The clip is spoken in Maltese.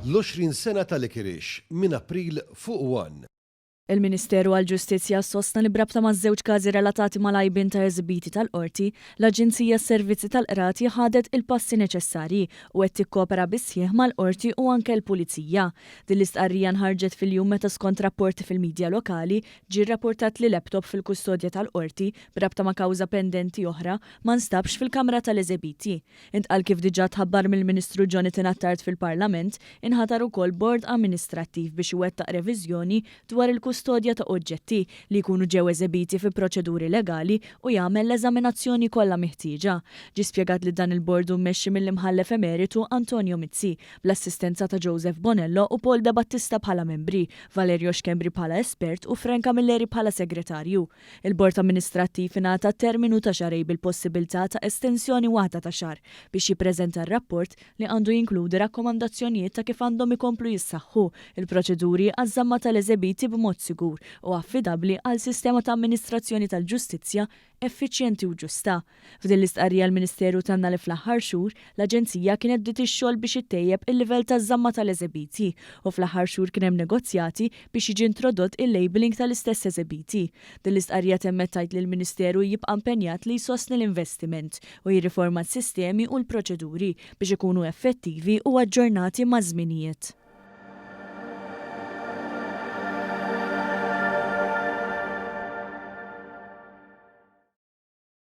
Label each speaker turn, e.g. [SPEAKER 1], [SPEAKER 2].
[SPEAKER 1] L-20 sena ta' Licorice minn April fuq One.
[SPEAKER 2] Il-Ministeru għall-Ġustizzja sostna li b'rabta maż-żewġ każi relatati mal-għajbien ta' esibiti tal-Qorti, l-Aġenzija għas-Servizzi tal-Qrati ħadet il-passi neċessarji u qed tikkopera bis-sħiħ mal-Qorti u anke l-Pulizija. Din l-istqarrija nħarġet fil-jum meta skont rapporti fil-midja lokali ġie rrapportat li laptop fil-kustodja tal-Qorti b'rabta ma' kawża pendenti oħra ma nstabx fil-kamra tal-esebiti. Intqal kif diġà tħabbar mill-Ministru Jonathan Attard fil-Parlament, inħatar ukoll bord amministrattiv biex iwettaq reviżjoni dwar il-kustodja ta' oġġetti li jkunu ġew eżebiti fi proċeduri legali u jagħmel l-eżaminazzjoni kollha miħtieġa. Ġie spjegat li dan il-bord hu mmexxi mill-Imħallef Emeritu Antonio Mizzi, bl-assistenza ta' Joseph Bonello u Paul Debattista bħala membri, Valerio Schembri bħala espert u Frank Camilleri bħala segretarju. Il-Bord Amministrattiv ingħata terminu ta' xahrejn bil-possibilità ta' estensjoni waħda ta' xahar biex jippreżenta r-rapport li għandu jinkludi rakkomandazzjonijiet ta' kif għandhom ikomplu jissaħħu l-proċeduri għaż-żamma tal-eżebiti b'mod sigur u affidabbli għal sistema ta' amministrazzjoni tal-ġustizzja effiċjenti u ġusta. F'din l-istqarrija l-Ministeru tenna li fl-aħħar xhur, l-Aġenzija kienet bdiet ix-xogħol biex ittejjeb il-livell taż-żamma tal-eżebiti u fl-aħħar xhur kien hemm negozjati biex jiġi introdott il-labelling tal-istess eżebiti. Din l-istqarrija temmet tgħid li l-Ministeru jibqa' impenjat li jsostni l-investiment u jirriforma s-sistemi u l-proċeduri biex ikunu effettivi u aġġornati maż-żminijiet.